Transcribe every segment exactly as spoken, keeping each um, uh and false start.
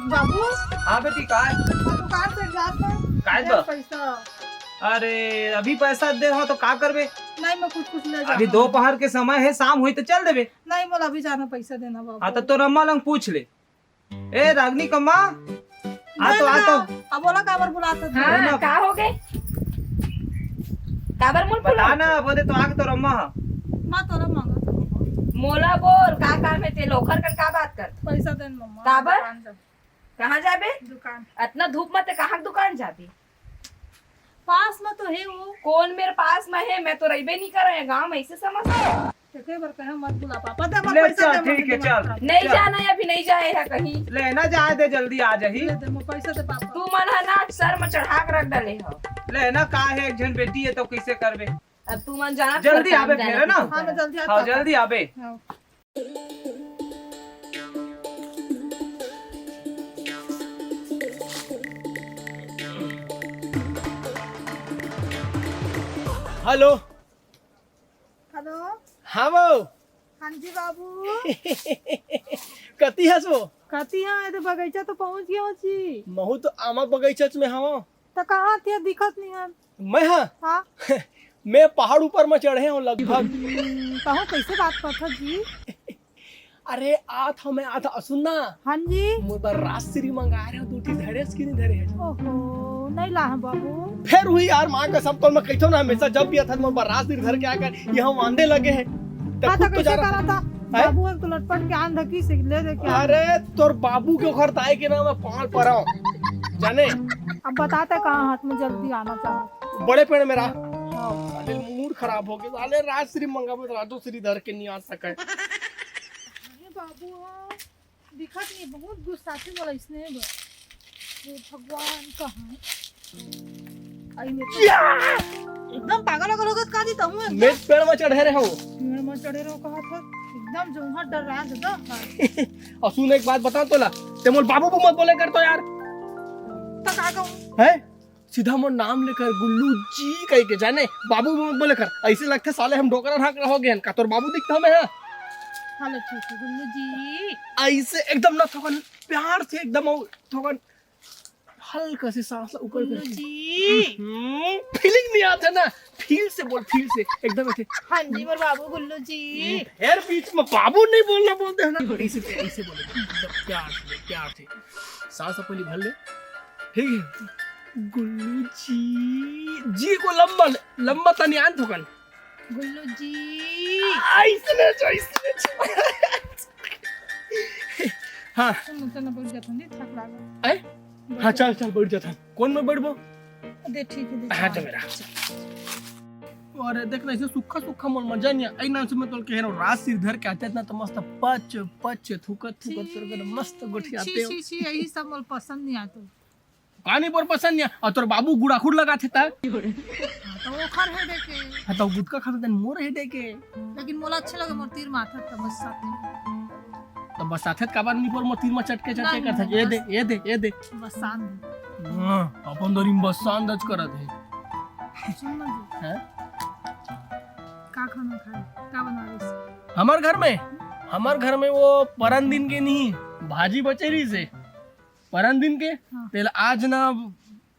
बाबू, हाँ बेटी, का है? दुकान से जात हूँ। काय दे बा? पैसा। अरे, अभी पैसा दे हो तो का करबे? नहीं, मैं कुछ कुछ ले अभी जाता हूँ। दोपहर के समय है, शाम होई तो चल देबे। नहीं, मोला अभी जाना, पैसा देना बाबू। हाँ, तो तोर अम्मा लंग पूछ ले। ए रागनी कम्मा, आ तो, आ तो। अब बोला, काबर बुलात हस? हाँ, बोला। का हो गे? काबर मोला बता बुलात ना, हस? बोले तो आके तोर अम्मा ह। माँ तोला मांगत हूँ। मोला बोल, का काम है तेला? ओखर कन का बात करत? पैसा देन मम्मा, काबर? दुकान जाबे। कहाँ जाबे? दुकान। अतना धूप में ते कहाँ के दुकान जाबे? पास में तो है वो। कौन मेरे पास में है? मैं तो रहिबे नहीं कर रहे गाँव में, ऐसे समझ। एके बार कहे मत बुला पापा, दे मोर ले पैसा चल, दे, ठीक है, चल। नहीं चल। जाना है, अभी नहीं जाए है कहीं। ले ना, जाए दे, जल्दी आ जाही। ले दे, मोर पैसा दे पापा। तू मन है ना, सर में चढ़ा के रख डाले हो। ले ना, का है, एक झन बेटी है तो कैसे करबे? अब तू मन जाना, जल्दी आबे फिर, है ना? हाँ, मैं जल्दी आता हूँ। जल्दी आबे। हाँ। हेलो। हेलो। हाँ वो। हाँ जी बाबू। कति हस वो? कति हाँ, ये तो बगीचा तो पहुँच गया हो जी। महू तो आमा बगीचा में हवं। तो कहाँ थे, दिखत नहीं है। मैं हाँ? हाँ। मैं पहाड़ ऊपर में चढ़े हूँ लगभग। हम्म, कहूँ कैसे बात करत जी? अरे आत हूँ मैं, आत हूँ, सुन ना। हाँ जी। मोर बर राजश्री मंगाए रहे हो, दू ठी धरे हस कि नहीं धरे हस? ओहो, नहीं ला है बाबू। फिर हुई यार, माँ कसम तो मैं कहता हूँ ना, हमेशा जब भी आता मोर बर राजश्री धर के आकर यहाँ वांदे लगे हैं। तो हाँ, तो खुद तो कैसे जाना करा था? हैं? बाबू एक तो लटपट के आन धकी से ले दे क्या? अरे तोर बाबू के ओखर ताई के नाम है पाल पराव, जाने? अब बताते कहाँ हाथ में जल्दी आना चाहत। बड़े पेड़ में रहा। हाँ। साले मूड खराब हो गया, साले राजश्री मंगाबे तो राजश्री धर के नहीं आ सके। अरे बाबू, हाँ, दिखत नहीं, बहुत गुस्सा थे मोला इसने ब-, हे भगवान, कहाँ है? आई मेरे या! एकदम पागल हो गए का जी, तहूँ एकदम। मैं पेड़ में चढ़े रहे हो। पेड़ में चढ़े रहो कहा था, एकदम जोहर डर रहा है दादा। और सुन, एक बात बता तोला, ते मोर बाबू को मत बोले कर तो यार। तो का कहूँ? हैं? सीधा मोर नाम लेकर गुल्लू जी कह के, जाने, बाबू मत बोले कर। ऐसे लगथे साले हम डोकरा ढाकरा हो गए हैं। का तोर बाबू दिखता हमें, हाँ? हेलो, ठीक है, गुल्लू जी। ऐसे एकदम ना थोकन प्यार से, एकदम थोकन हल्का से सांस ला ऊपर गुल्लू करके। जी। हम्म, फीलिंग नहीं आता ना, फील से बोल, फील से, एकदम ऐसे। हाँ जी, मोर बाबू गुल्लू जी। फिर बीच में बाबू नहीं बोलना बोलते हैं ना, ऐसे, ऐसे बोले, एकदम प्यार से, प्यार से। सांस अपनी भर ले, ठीक है? गुल्लू जी, जी को लंबा, लंबा तनी आन थोकन। गुल्लू जी। ऐसने जो, ऐसने जो। हाँ। चल, चल, बैठ जाता हूँ, थक लागल। आए? हाँ, चल, चल, बैठ जाता हूँ। कौन में बैठबो? दे, ठीक है, दे, हाँ, चल। चल मेरा। अरे देख ना, ऐसे सूखा सूखा मोर मजा नहीं आए। नाम से मैं तो कह रहा हूँ, राजश्री धर के आते ना तो मस्त पच पच थूकत थूकत छी, करके मस्त गोठियाते छी, हो। छी, छी, यही सब मोर पसंद नहीं आता। का नहीं पर पसंद नहीं आ? और तोर बाबू गुड़ाखुड़ लगाथे ता? हाँ, तो ओखर हेडेक है। हाँ, तो गुटखा खाता तन मोर हेडेक है। लेकिन मोला अच्छे लगे, मोर तीर माथा तब बस साथ में। तो बस साथे काबर नहीं पर मोर तीर में चटके चटके नहीं, करथे। नहीं, ये दे, बस। ये दे, ये दे। बस शांत। हाँ, अपन दरी में बस शांत करत है। सुन ना जी। हाँ? का खाना खाए? का बना रही से? हमार घर में, हमार घर में वो परन दिन के नहीं, भाजी बचे रही से। परन दिन के हाँ। तेल आज ना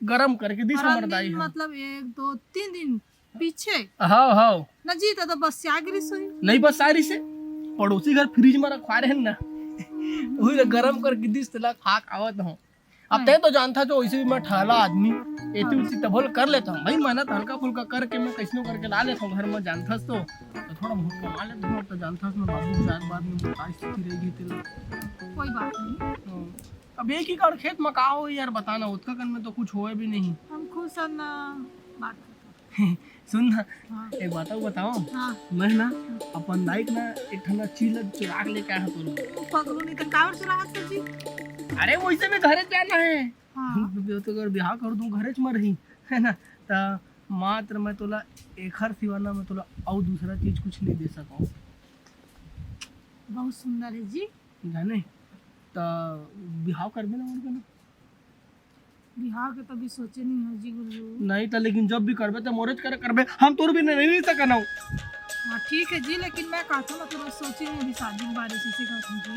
गरम करके दिस परन हमर दाई दिन ह। मतलब एक, दो, तीन दिन पीछे? हाव, हाव। ना जी, त, त बस आ गिरी सोई। नहीं बस आ रही से, पड़ोसी घर फ्रिज में रखवा रहे हैं ना। वही तो गरम करके दिस तेला खा खावत हूँ। अब हाँ। तय तो जानता जो वैसे भी मैं ठाला आदमी, एती हाँ। उती तभल कर लेता हूँ। भाई मेहनत हल्का फुल्का करके मैं कैसनो करके ला लेता हूँ घर में, जानथस तो। तो थोड़ा बहुत कमा लेता हूँ, अब तो जानथस मैं बाबू के बाद में का स्थिति रहेगी तेला। कोई बात नहीं। हाँ। अब एक एकड़ खेत में का हो यार, बताना, उतका कन में तो कुछ होए भी नहीं। हम खुश हन ना, बात खत्म। सुन ना, हाँ। एक बात और बताओ। हाँ। मैं ना अपन दाई के ना एक ठन चीज ला चुरा के लेके आया हूँ तोर बर। ओ पगलू, नहीं तो काबर चुरा हाथ कर जी? अरे वैसे भी घरे जाना है। हाँ। तो अगर ब्याह कर दूं घरे च में रही, है ना? त मात्र मैं तोला एखर सिवा ना मैं तोला अउ दूसरा चीज कुछ नहीं दे सकूं। बहुत सुंदर है जी। जाने, त बिहाव करबे ना मोर कने? बिहाव के तो अभी सोचे नहीं हो जी गुल्लू। नहीं त लेकिन जब भी करबे त मोरेच करे करबे, हम तोर बिना नहीं रह सकना। हाँ ठीक है जी, लेकिन मैं कहता हूँ मतलब सोचे नहीं अभी शादी के बारे में, इसे कहता हूँ जी।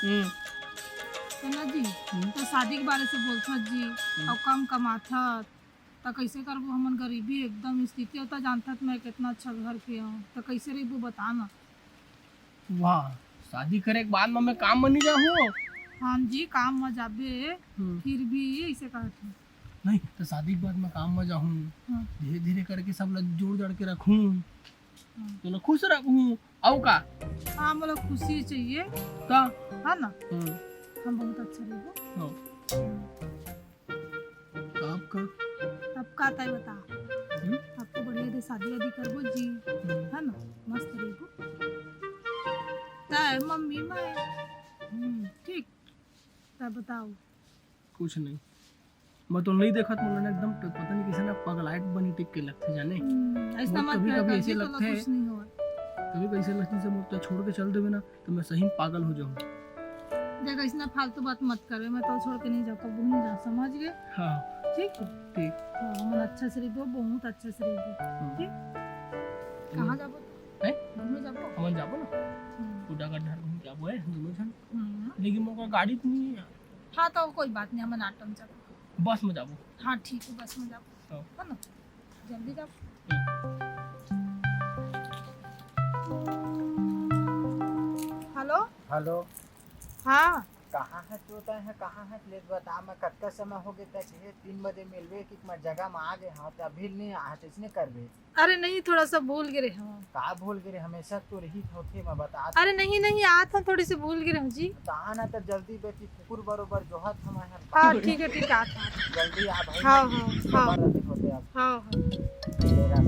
हम्म। सुना जी, हम्म। तो शादी के बारे से बोलथस जी, हम्म। अउ कम कमाथस, त कइसे करबो? हमन गरीबी एकदम स्थिति होता जानथस, मैं कितना अच्छा घर के हूँ, त कइसे रहिबो बता ना। वाह, शादी करे के बाद में मैं काम में नहीं जाहूँ? हाँ जी, काम में जाबे, हम्म। फिर भी ऐसे कहत हूँ। नहीं, तो शादी के बाद मैं काम में जाहूँ, हाँ। धीरे धीरे करके सब ला जोड़ जड़ के रखूँ, हाँ। तो ना खुश रहूँ। अउ का? हाँ, मोला खुशी चाहिए। का? है ना? हम्म। हम बहुत अच्छा रहिबो। हाँ। आपका? तब का तय बता। हम्म? आपको बढ़िया दे शादी वादी करबो जी। हम्म। है ना? मस्त रहिबो। तय मम्मी मैं। हम्म, ठीक। तब बताओ। कुछ नहीं। मैं तो नहीं देखत, मोला ना एकदम प-, पता नहीं कैसे ना पगलाइट बनी टिक के लगथे जाने। हम्म, ऐसा मोर मत कभी कर, कभी ऐसे कभी तो लगथे, कुछ नहीं होय। कभी कैसे लगथे जैसे मोर तो छोड़ के चल देवे ना, तो मैं सही में पागल हो जाऊँ। देख, ऐसा फालतू बात मत करबे, मैं तो छोड़ के नहीं जाऊँ, कभी नहीं जाऊँ, समझ गए? हाँ। ठीक है? ठीक। हाँ, हमन अच्छा से रहिबो, बहुत अच्छा से रहिबो। हम्म। ठीक? हम्म। कहाँ जाबो? हैं? घूमे जाबो? हमन जाबो ना। हम्म। गुड्डा गड्ढा घूम के आबो, है, दोनों झन। हम्म। लेकिन मोर गाड़ी तो नहीं है। हाँ, तो कोई बात नहीं, हमन ऑटो में जाबो। बस में जाबो। हाँ, ठीक है, बस में जाबो। हाँ। है ना? जल्दी जाओ। हेलो। हेलो। हाँ। कहाँ है तू? तय है कहाँ है? ले बता, मैं कतका समय हो गए तक ये तीन बजे मिलबे कि मैं जगह में आ गए हाँ, तो अभी नहीं आ, तो इसने करबे। अरे नहीं, थोड़ा सा भूल गे रहे हम। का भूल गे रहे? हमेशा तो रही होथे, मैं बता। अरे नहीं, नहीं, आत हम थोड़ी सी भूल गे रहे जी। तो आना तो जल्दी बेटी, कुकुर बरोबर जोहत हम है। हाँ, ठीक है, ठीक है, आत हम। जल्दी आ भाई। हाँ, हाँ, हाँ। खबर नहीं होते अब। हाँ, हाँ। तेरा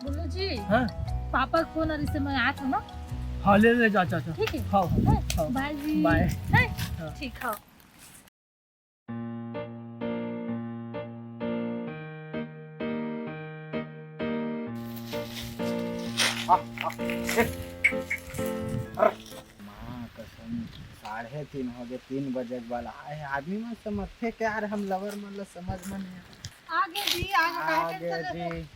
बुल्लू जी, हाँ? पापा के फोन आ रही से मैं आत हूँ ना। हाँ, ले, ले, जा, जा, जा। ठीक है। हाँ, हाँ, हैं? हाँ। बाय जी। बाय। हैं? हाँ। ठीक, हाँ। आ, आ, ए, अरे। माँ कसम, साढ़े तीन हो गए, तीन बजे के वाला आए। आदमी मन समझथे क्या यार, हम लवर मन ला समझ में नहीं आए। आगे जी, आगे, काहे आगे tension लेते? जी,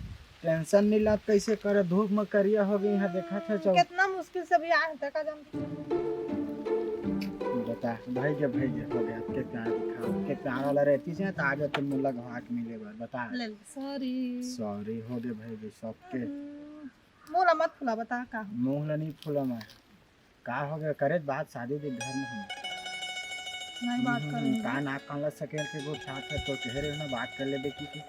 tension नहीं लात, कैसे करे, धूप में करिया हो गई है, देखा था चौक। कितना मुश्किल से भी आए हैं, तका जान। बता, भाई के, भाई के, हो गया, आपके प्यार दिखा, आपके प्यार वाला रहती से तो आ जाते मुल्ला घाट मिले बार, बता। ले ले, sorry। Sorry हो गए भाई के, सबके। हम्म, मोला मत फुला, बता का हो? मुंह ला नहीं फुला मैं। का हो गया? करे बात शादी के घर में हम। नहीं बात हम्म, करूंगी। का नाक कान ला सकेल के गोठियात है, तो कह रहे हो ना बात कर लेबे की, की।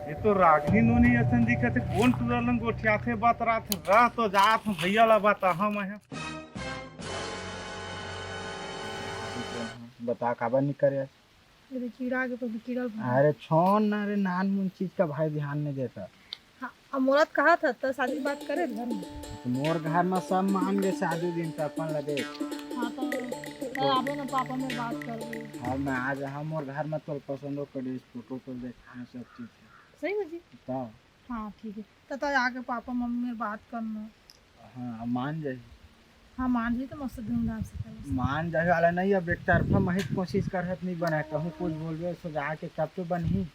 ये तो रागनी नोनी असन दिखत है, कौन टूरा लंग गोठियात है, बात रात रह तो जात हम भैया ला बात हम है। बता काबर नहीं करे? ये तो कीड़ा के तो कीड़ा भर। अरे छोड़ ना रे, नान मुन चीज का भाई ध्यान नहीं देता। हाँ, अब मोला तो कहा था, तो शादी बात करे घर में। तो मोर घर में सब मान गए शादी दिन तो अपन लगे। हाँ, तो, तो आबे ना पापा में बात करबे। हाँ, मैं आज, हाँ, मोर घर में तोल पसंद हो कर फोटो तोल देखा, हाँ, सब चीज है। सही में जी? तो हाँ, ठीक है। तो, तो आके पापा मम्मी में बात करना। हाँ, मान जाही। हाँ, मान जाही तो मस्त धूमधाम से करो। मान जाही वाला नहीं, अब एक तरफा महित कोशिश करत नहीं बना, कहूँ कुछ बोलबे, सो जाके कब तो बनही।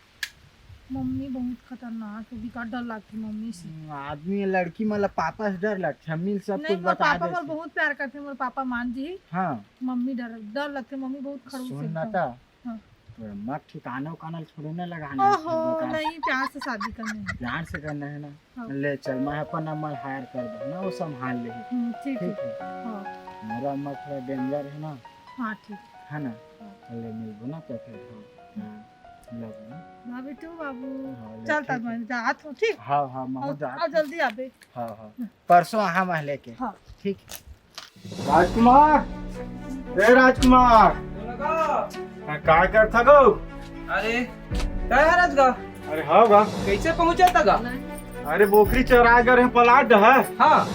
मम्मी बहुत खतरनाक है, बेकार डर लगती मम्मी से। हम्म, आदमी लड़की मतलब पापा से डर लगती, मम्मी सब नहीं, कुछ मोर बता पापा देती। मोर बहुत प्यार करते, मोर पापा मान जी। हाँ। मम्मी डर, डर लगते, मम्मी बहुत खड़ूस सुन ना एकदम। ता, हाँ। तो मत ठिकाना उकाना थोड़ी ना लगाना है, ओहो, बेकार। नहीं, प्यार से शादी करनी है। प्यार से करना है ना। हाँ। ले चल, मैं अपन नंबर hire कर दूँ ना, वो संभाल ले। हम्म, ठीक है। ठीक है। हाँ। मोर अम्मा थोड़ा danger है ना। हाँ, ठीक। है ना? हाँ। ले मिलबो ना तो फिर, हाँ। हाँ, लव ना। बाबू तू बाबू। हाँ, ले, चल ठीक तब है। मैं जात हूँ, ठीक? हाँ, हाँ, मैं और, जात और हूँ। जल्दी आबे। हाँ, हाँ। परसों आहा मैं लेके। हाँ। ठीक। राजकुमार, ए राजकुमार। बोला का? हाँ, का करथा गो? अरे, का है राज का? अरे हाँ बा। कैसे पहुँचा था गा? अरे बोकरी चराए गए रहे पलाट डहर। हाँ।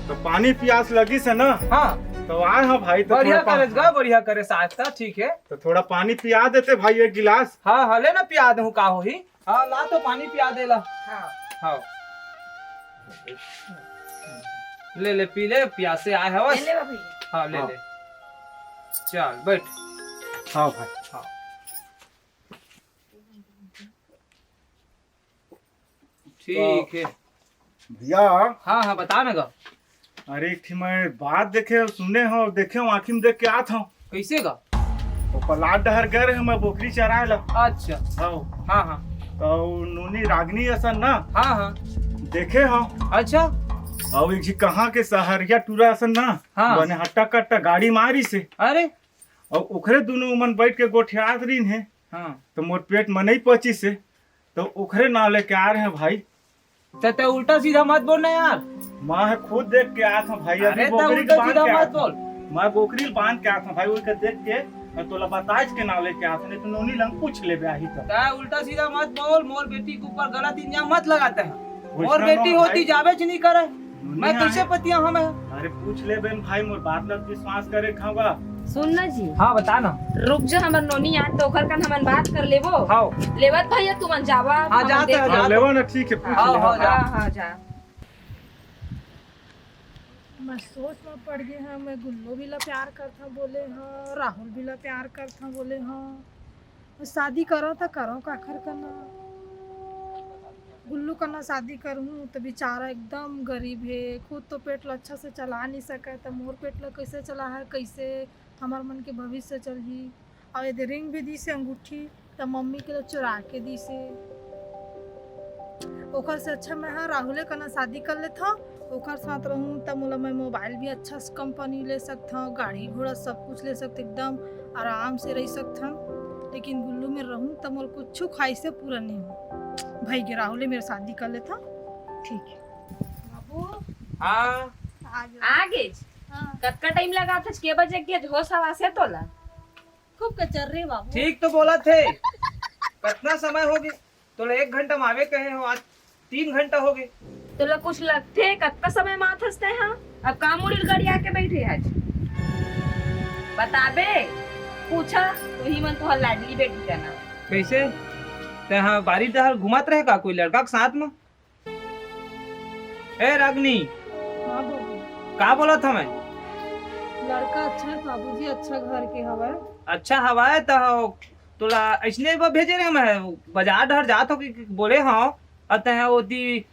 तो पानी पियास लगी से ना। हाँ। तो आए हाँ भाई, तो बढ़िया थोड़ा पा- करे गा, बढ़िया करे साथ था, ठीक है। तो थोड़ा पानी पिया देते भाई एक गिलास। हाँ, हाँ, ले ना पिया दूँ, का होही। हाँ, ला तो पानी पिया दे ला। हाँ। हाँ। ले, ले, पी ले, प्यासे आए हवस। ले ले भाभी। हाँ, ले हाँ। ले। चल, बैठ। हाँ भाई। हाँ। ठीक है। भैया। हाँ, हाँ, बता ना गा। अरे, एक ठी मैं बात देखे, सुने हंव, देखे हंव, आँखी में देख के आत हंव। कइसे गा? वो पलाट डहर गए रहे मैं बोकरी चराए ला। अच्छा। हव। हाँ, हाँ। त नोनी रागनी असन ना। हाँ, हाँ। देखे हंव। अच्छा। अउ एक झी कहाँ के सहरिया टूरा असन ना। हाँ। बने हट्टा कट्टा गाड़ी मारिस हे। अरे। अउ ओखरे दुनों मन बइठ के गोठियात रहिन हे। हाँ। त मोर पेट म नइ पचिस हे। त ओखरे नाव लेके आए रहेंव भाई। त तैं उल्टा सीधा मत बोल ना यार। मैं खुद देख के आत हंव भाई, अभी अरे, तैं बोकरी उल्टा सीधा मत बोल। मैं बोकरी ल बांध के आत हंव भाई, ओकर देख के मैं तोला बताएच के नाव लेके आत हंव, नहीं त नोनी लंग पूछ लेबे आही त। तैं उल्टा सीधा मत बोल, मोर बेटी के ऊपर गलत इल्जाम मत लगा तैं। मोर बेटी होती जाबेच नहीं करे, मैं कइसे पतियाहूं मैं? अरे पूछ लेबे न भाई, मोर बात ला विश्वास करे खाऊंगा। सुन ना जी। हाँ, बता ना। रुक जा, हमर नोनी आत त ओकर कन हमन बात कर लेबो। हाँ। लेवत भैया, तुमन जावा, हाँ, हमन जात देख है, लेबो। जात है। लेवा ना, ठीक है, पूछ हाँ, ले। हाँ, जा। हाँ, हाँ, जा। मैं सोच में पड़ गे हंव, मैं गुल्लू भी ला प्यार करथंव बोले हंव, राहुल भी ला प्यार करथंव बोले हंव। शादी करंव त करंव काखर कना? गुल्लू कना शादी करहूं त बेचारा एकदम गरीब हे, खुद तो पेट ला अच्छा से चला नहीं सकय, त मोर पेट ला कइसे चलाही, कइसे हमर मन के भविष्य चलही। अउ एदे रिंग भी दिस हे अंगूठी, त मम्मी के ला चुरा के दिस हे। ओकर से अच्छा मैं ह राहुले कना शादी कर लेथंव, ओकर साथ रहूं त मोला मैं मोबाइल भी अच्छा से कंपनी ले सकथंव, गाड़ी घोड़ा सब कुछ ले सकथंव, एकदम आराम से रह सकथंव। लेकिन गुल्लू में रहूं त मोला कुछु ख्वाहिशे पूरा नहीं हो। भई गे राहुले मेर शादी कर लेथंव। ठीक है। बाबू। हाँ। आ गे। आ गेच? हाँ। कतका टाइम लगात हस, के बजे गेच, होश हवास हे तोला? खूब कचर रे बाबू। ठीक तो बोलत हे। कतना समय हो गे? तोला एक घंटा म आवे कहे हंव, आज तीन घंटा हो गे। तोला कुछ लगथे, कतका समय म आथस तैं हा? अब का मुड़ी ल गड़िया के बइठे हस? बताबे, पूछा, तुही मन तुंहर लाडली बेटी कना। कइसे? तैं हा बारी डहर घूमत रहे का कोई लड़का के साथ म? ए रागनी। हाँ बाबू। का बोलत हवंव मैं? लड़का अच्छा हे बाबूजी, अच्छा घर के हवय। अच्छा हवय त तोला अइसने बर भेजे रहेंव मैं, बाजार डहर जात हंव कि, कि बोले हंव, अउ तैं ओती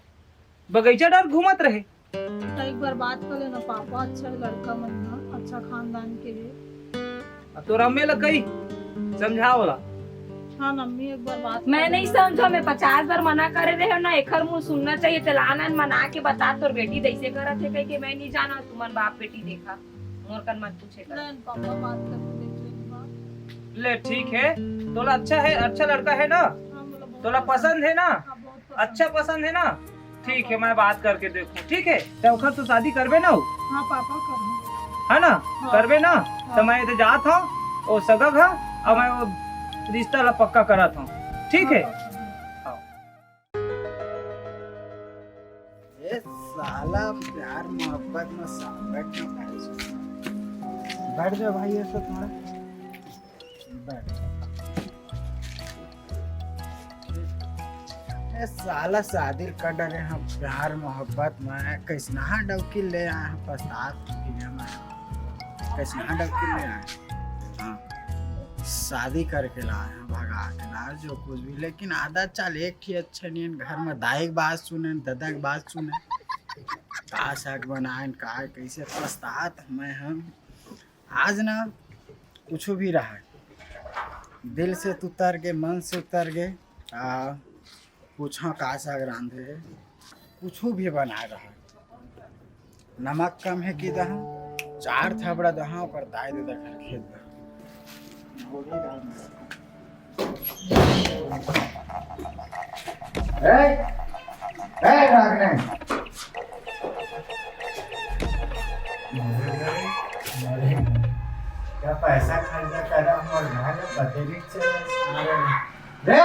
बगीचा डहर घूमत रहे। त एक बार बात कर लेना पापा, अच्छा लड़का मन ह, अच्छा खानदान के हे। अब तोर अम्मी ला कही, समझा ओला। हाँ, अम्मी एक बार बात मैं कर नहीं लेना। समझंव, मैं पचास बार मना करे रहेंव ना, एकर मुंह सुनना चाहिए। चल आन आन मना के बता, तोर बेटी दइसे करत हे कहिके मैं नहीं जानंव, तुमन बाप बेटी देखा, मोर कन मत पूछे कर। नहीं, पापा बात करके देख ले एक बार। ले ठीक हे, तोला अच्छा हे, अच्छा लड़का हे ना? हाँ, मोला बहुत तोला पसंद। पसंद हे ना? हाँ, बहुत पसंद। अच्छा पसंद हे ना? ठीक हे, मैं बात करके देखहूं, ठीक हे? तैं ओखर तो शादी करबे ना? हाँ पापा, करहूं। हे ना? हाँ। करबे ना? हाँ। त मैं एदे जात हंव, ओ सगा घर, अउ मैं ओ रिश्ता ला पक्का करत हंव, ठीक हे? हाँ, पापा, हाँ। हाँ। ए साला प्यार मोहब्बत में साला बैठ ना पाए। बैठ जा भाई, ऐसा थोड़ा। बैठ। ए साला शादी कर डरे हंव प्यार मोहब्बत में, कइसना डौकी ले आए हंव, पछतात हंव मैं, कइसना डौकी ले आए हंव। हाँ, शादी करके लाए हंव, भगा के लाए हंव, जो कुछ भी, लेकिन आदत चाल एक ठी अच्छा नहीं हे, घर में दाई के बात सुने, ददा के बात सुने, का साग बनाए, का कइसे पछतात हंव मैं। आज ना कुछु भी रहा, दिल से उतर गे, मन से उतर गे। आ, पूछा का साग रांधे, कुछु भी बनाए रहा, नमक कम हे कि दहा, चार थबड़ा दहा, ओकर दाई ददा घर खेत दहा। ए, ए, रागने। क्या पैसा खर्चा करा हमर घर में पते नहीं चला। रे!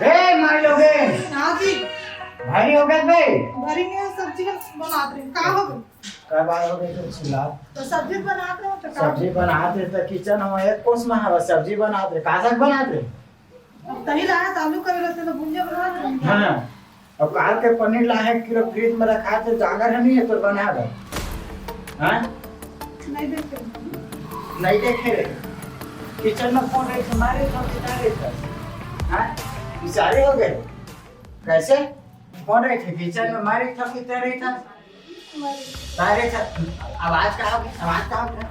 रे, माई लोगे! हाँ जी। भरी हो गए बे? भरी नहीं, सब्जी बनात रहे। का हो गए? का बात हो गई तो चिल्ला? तो सब्जी बनात रहे तो का? सब्जी बनात रहे तो किचन हो एक कोस में हवा सब्जी बनात रहे। का साग बनात रहे? अब तही लाया तो आलू करे रहते तो भुंजा बनात रहे। हाँ। अब काल के पनीर लाए एक किलो फ्रिज में रखा थे, जागर है नहीं है तो बना दो। हाँ? नहीं देखे। नहीं देखे रे। किचन में फोन रहे, मारे सब बिता रहे थे। हाँ? बेचारे हो गए। कैसे? कौन रहे थे? किचन में मैं रहे था कि तेरे रहे था? मैं रहे था। आवाज का हो गया? आवाज का हो गया?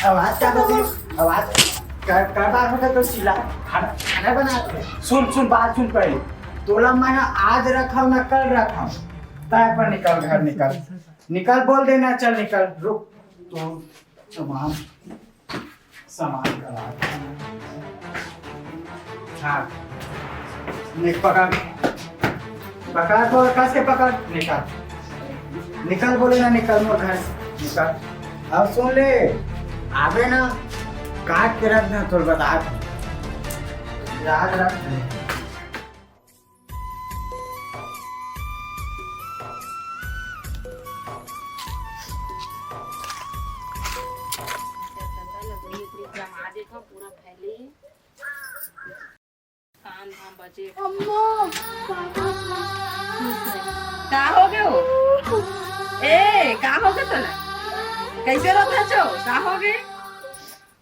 आवाज का हो गया? आवाज कर, कर बार होता तो चिल्ला। खाना, खाना बना के। सुन, सुन, बात सुन पहले। तोला मैं आज रखा ना कल रखा। तय पर निकल, घर निकल। निकल, बोल देना, चल निकल। रुक। तो तमाम सामान का लाग। हाँ। निक पकड़। पकड़, बोल, कस के पकड़। निकल। निकल, बोले ना, निकल मोर घर। निकल। अब सुन ले, आवे ना, काट के रख ना, तोर बता। याद रख। जमा देथव, पूरा फैले हे। काम धाम बचे। अम्मा, पापा। का हो गे हो? ए, का हो गे तोला? कैसे रोत हच? का हो गे?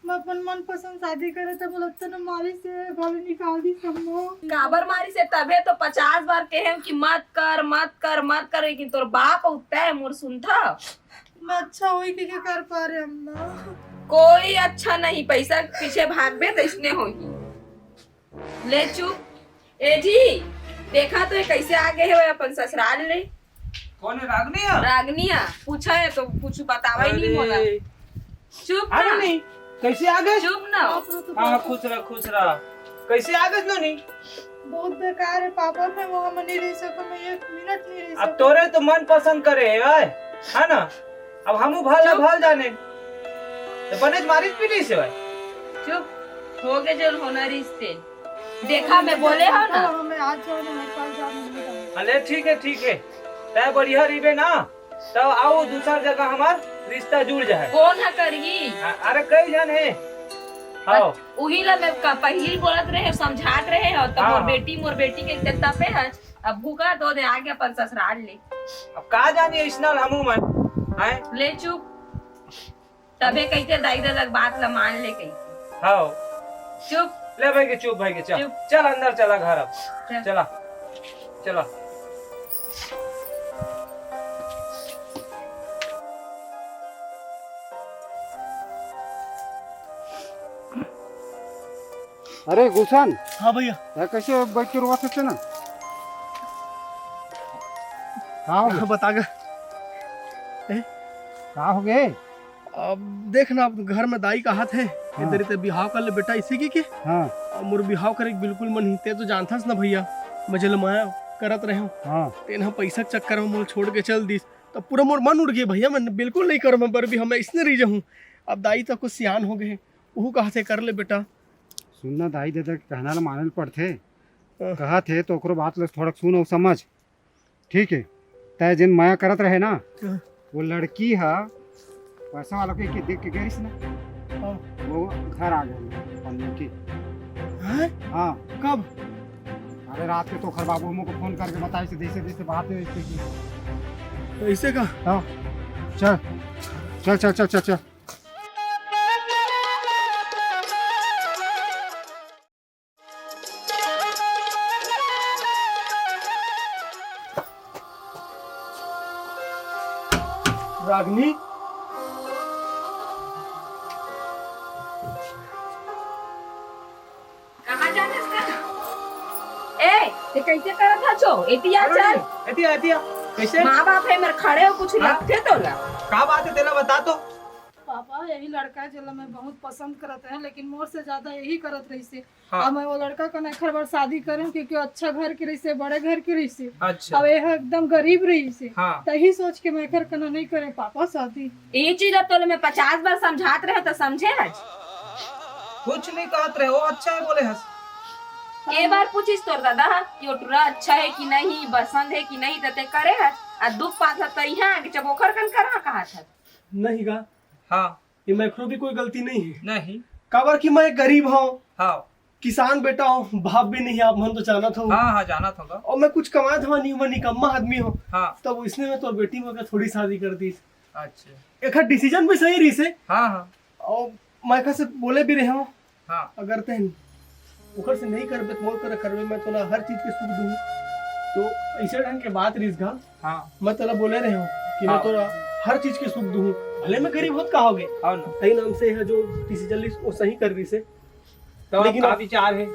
मैं अपन मनपसंद शादी करे त बोलत त न मारिस हे, घलो निकाल दिस अम्मा। काबर मारिस हे? तभे तो पचास बार कहेंव कि मत कर, मत कर, मत कर, लेकिन तोर बाप अउ तैं मोर सुनथा। मैं अच्छा होई के, के कर पा रहे अम्मा। कोई अच्छा नहीं, पैसा के पीछे भागबे त इसने होही। ले चुप। ए जी, देखा तो ये कैसे आ गे हे अपन ससुराल ले। कौन है, रागनी है? रागनी है, पूछा है तो कुछ बतावा ही नहीं बोला। अरे। चुप अरे ना। नहीं, कैसे आ गे? चुप ना। हाँ, खुश रह, खुश रह। कैसे आ गे नोनी? बहुत बेकार है पापा, मैं वहाँ में नहीं रह सकूँ, मैं एक मिनट नहीं रह अब सकूँ। तोरे तो मन पसंद करे है, है ना? अब हमू भल चुप। भल जाने। तो बने मारिस पीटिस हे भाई। चुप, हो गे जो होना रिश्ते। देखा, मैं बोले हव ना। मैं आज जाऊँ ना, मैं कल जाऊँ, नहीं जाऊँ। अरे ठीक है, ठीक है। तै बढ़िया रहिबे ना, तब आओ दूसर जगह हमार रिश्ता जुड़ जाए। कौन ह करही? अ-, अरे कई झन हे। हाँ। उही ला मैं क-, पहिली बोलत रहे, समझात रहे हव, त हाँ, मोर हाँ। बेटी, मोर बेटी के इतना पे है। अब भूखा दो दे आगे अपन ससुराल ले। अब का जानी इसना हमू मन, हैं? ले चुप। तभे कहिथे दाई ददा के बात ला मान ले कहिथे। हाँ। चुप। ले भाई के चुप, भाई के चल। चुप। चल अंदर चला घर अब। चल। चला। चला। अरे गुलशन। हाँ भैया। यार कैसे बैठ के रोवत हस ना? का हो गे? बता गा। ए? का हो गे? अब देख ना, अब घर में दाई कहत हे, हाँ। इधर इधर बिहाव कर ले बेटा, इसी की के? हाँ। अब मोर बिहाव करे के बिल्कुल मन ही, ते तो जानथस ना भैया, मैं जलमाया करत रहे हूँ। हाँ। तेन ह पैसा के चक्कर में मोला छोड़ के चल दिस, तब पूरा मोर मन उठ गे भैया, मैं बिल्कुल नहीं करूँ, मैं बर भी हम इसने रह जाऊँ। अब दाई तो कुछ सियान हो गए, उहू कहत हे कर ले बेटा। सुनना दाई ददा के कहना ला माने ल पड़थे। हाँ। कहत हे तो ओकरो बात ला थोड़ा सुन अउ समझ। ठीक है, तय जिन मया करत रहे ना, हाँ। वो लड़की हा पैसा वाला के, के देख के गए ना, हाँ। वो घर आ गए अपन लड़की। हैं? हाँ। कब? अरे रात के तो ओखर बाबू हमको फोन करके बताइस, जैसे जैसे बात है इससे की। ऐसे का? हाँ। चल, चल, चल, चल, चल, चल। रागनी। कहाँ जाथस का? ए, ते कैसे करत हच? एती आ अरे चल। नहीं, एती आ, एती आ। कैसे? माँ बाप हे, मेर खड़े हो, कुछ हाँ? लगथे तोला। का बात है, तेला बता तो। पापा, यही लड़का है, जेला मैं बहुत पसंद करत है, लेकिन मोर से ज्यादा यही करत रहिसे। हाँ। अब मैं वो लड़का कना एखर बर शादी करें, क्योंकि वो अच्छा घर के रहिसे, बड़े घर के रहिसे। अच्छा। अब ये एकदम गरीब रहिसे। हाँ। तही सोच के मैं एखर कना नहीं करें पापा शादी। ये चीज अब तोले मैं पचास बार समझात रहे तो समझे हच? कुछ नहीं कहत रहे, वो अच्छा है बोले हस। के बार पूछिस तोर दादा ह कि वो टुरा अच्छा है कि नहीं, पसंद है कि नहीं, त ते करे हच। आ दुख पात ह त इहाँ आके जब ओखर कन करहा कहत हच। नहीं गा। हाँ। ये मैखरो भी कोई गलती नहीं है। नहीं। काबर कि मैं गरीब हूँ। हाँ। किसान बेटा हूँ, बाप भी नहीं, आप मन तो जानत हो। हाँ, हाँ, जानत होगा। और मैं कुछ कमात हूँ नहीं, मैं निकम्मा आदमी हूँ। हाँ। तब इसने मैं तोर बेटी में थोड़ी शादी कर दी। अच्छा। एक डिसीजन भी सही रहिसे। हाँ, हाँ। और मैं एखर से बोले भी रहे हूँ। हाँ। अगर तैं ओखर से नहीं करबे, तो मोर करा करबे, मैं तोला हर चीज के सुख दूँ। तो ऐसे ढंग के बात रिहिस गा। हाँ। मैं तेला बोले रहे हूँ कि मैं हाँ। तोला हर चीज के सुख दूँ, भले मैं गरीब होत का होगे। हाँ ना। तही नाम से यह जो डिसीजन लिस वो सही कर रहिस हे। तो अब लेकिन का अब- विचार हे?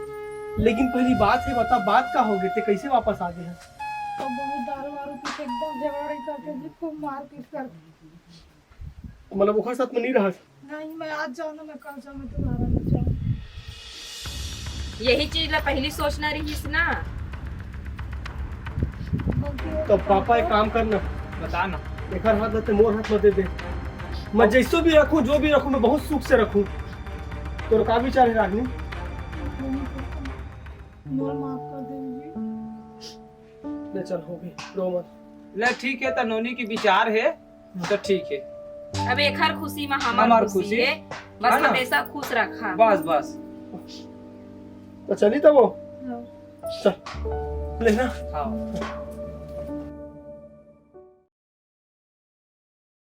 लेकिन पहली बात हे, बता, बात का होगे, ते कैसे वापस आ गे हे? तो बहुत दारू वारू पी के एकदम झगड़ा रही करके जी, खूब मारपीट करके। मतलब ओकर साथ में नहीं रहत। नहीं, मैं आज जाऊँ ना, मैं कल जाऊँ, मैं दोबारा नहीं जाऊँ। यही चीज ला पहली सोचना रहिस ना। गलती हो तो गई पापा एक तो काम करना, बता ना। एकर हाथ ला ते मोर हाथ में दे दे। मैं जैसो भी रखूँ, जो भी रखूँ, मैं बहुत सुख से रखूँ। तोर का विचार हे रागनी? मोर माफ कर दे जी। ले चल, हो गई, रो मत। ले ठीक हे, त नोनी के विचार हे तो ठीक हे। अब एकर खुशी में हमार हमार खुशी। खुशी है, बस है ना? हमेशा खुश रखा। बस बस। तो चली तब वो। हाँ। चल, लेना। हाँ।